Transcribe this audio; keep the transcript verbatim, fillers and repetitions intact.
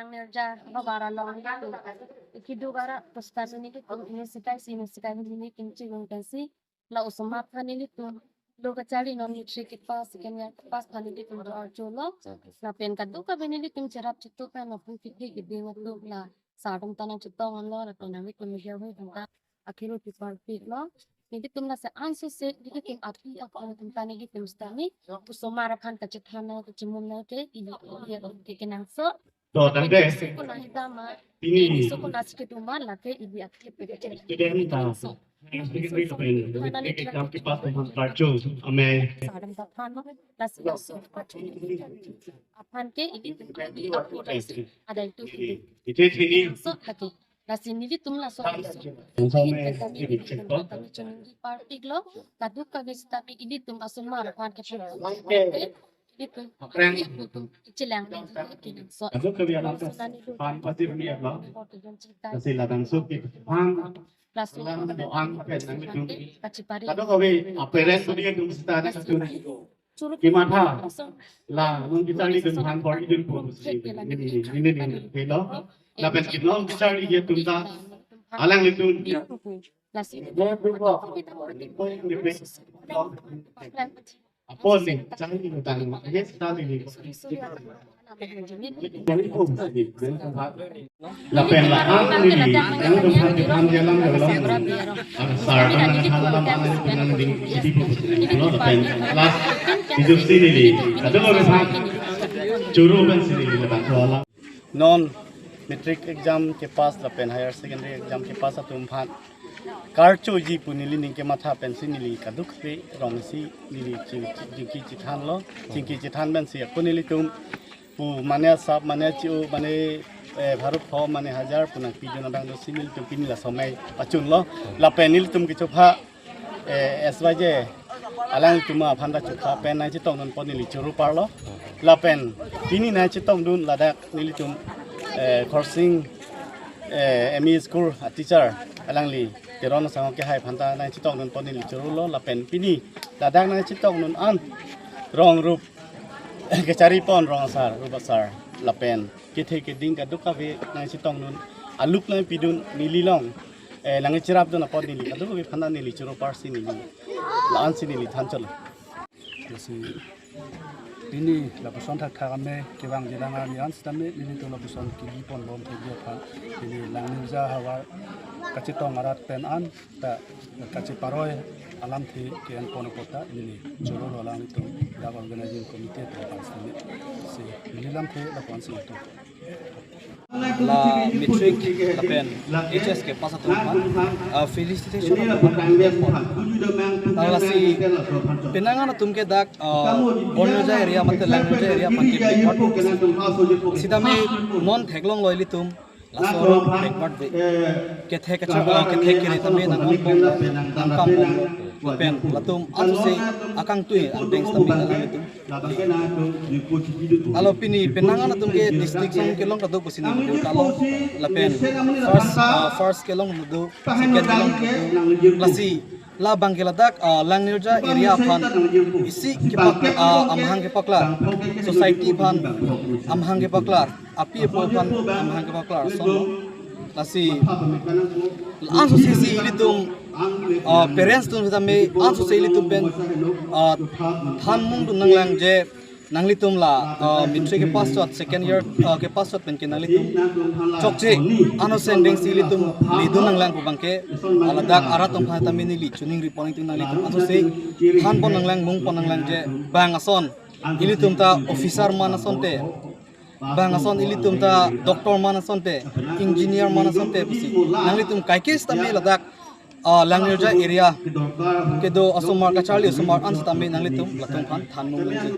Nirja havar along nelitum kedo arat pusitame nelitum inut sika isi inut sika hini nelitum chingrum pensi la osomar aphan nelitum lo kacharli non matric kepass, second year kepass aphan nelitum do arjulo. Lapen kadokave nelitum cherap chitu pen apun kethe keding atum la sar atum ta nangchetonglo lapen nelitum media hui atum ta akhiro kipar pik lo. Nelitum lasi ansose nelitum api akong atum ta nelitum sitame osomar aphan kachethan nang kachimum nang ke ili ili ke kenangsot. To, tangte. Sukuna hidama. Ini. Sukuna sikit uma lake ili akhir pe student ta. Secondary lapen exam kepass atum karcho amei. Sar atum ta thanlo. Lasi laso aphan ke ili akhir ada itu. Ite sini. So lake. Lasi nelitum laso. Yang sama ini cek to. Kami cuningri parpik lo, kadokave sitame ilitum osomar aphan ke. Ilitum. Aprang. Chelang. So. Kadokave alam aphan pasti beri apa? Lasi labangso ke aphan. Laso. Doan pen nangtum. Kachipari. Kadokave aparent beri atum sita nangtum. Kematha la non kacharli atum aphan bor-idun pu si neli neli neli helo. Lapen non kacharli atum ta alanglitum apot ni charli atum ta neli. Lapen la-an neli nangtum aphan kephan jalam jalam. Sar atum nangthan alam an neli nangding chipi pu pusi neli lo lapen last ijusi neli kadokave aphan choro pensi neli ladak alam. Non matric exam kepass lapen higher secondary exam kepass atum aphan karchoji pu neli ning kematha pensi neli kadokave rong si neli ching- chingki chethanlo, chingki chethan pensi ako nelitum pu mane asap, mane achi-o, mane, eh, bharop pho, mane hajar pu nangpidun abang do si nelitum pini laso amei pachunlo. Lapen nelitum kechopha, eh, S Y J alanglitum aphan ta chopha pen nangchetongdun pu neli choro parlo. Lapen pini nangchetongdun ladak nelitum, eh, Khorsing, eh, M E school a teacher alangli Teron Asangho Kehai aphan ta nangchetongdun pu neli chorolo. Lapen pini ladak nangchetongdun an rong rup kacharli pon rong asar, rup asar, lapen kethe keding kadokave nangchetongdun, aluk nangpidun neli along, eh, nangcherapdun apot neli kadokave aphan neli choro parsi neli la-an si neli than cholo. Lasi pini lapuson thakthak amei kevang jelang arni an sitame nelitum lapuson kili pon bom thekji aphan pini Langnirja havar kachetong arat pen an ta kacheparoi alamthe ke-en pon apot ta neli chorolo alanglitum dak organizing committee atum aphan sitame. Si neli lamthe lapu-an si nelitum. La matric lapen H S kepass atum aphan, ah, felicitation atum aphan. Lasi penang an atum ke dak, ah, Bornioja area mate Langnirja area aphan ke backward. Sitame non theklonglo ilitum. Laso backward ave. Kethe kachak, ah, kethe kere tame nang-ong bom, nangkam bom. Pen latum ansose akangtui angdeng sitame alanglitum. Alo pini penang an atum ke district song kelong kadokave pusi neli do talo. Lapen first, ah, first kelong do, second kelong do. Lasi labang ke ladak, ah, Langnirja area aphan isi kepak, ah, amahang kepaklar, society aphan amahang kepaklar, api apo aphan amahang kepaklar. So lasi ansose si ilitum, ah, parents atum sitame ansose ilitum pen, ah, than mungdun nanglang je nanglitum la, ah, matric kepass chot, second year, ah, kepass chot pen ke nanglitum chokche, ano sendeng si ilitum ledun nanglang pu abang ke, ah, ladak arat atum aphan tame neli chuningri pon ilitum nanglitum ansose than pon nanglang, mung pon nanglang je bang ason ilitum ta officer man asonte, bang ason ilitum ta doctor man asonte, engineer man asonte pusi nanglitum kaiketa sitame ladak, ah, Langnirja area kedo osomar kacharli osomar an sitame nanglitum latum aphan than mungdun.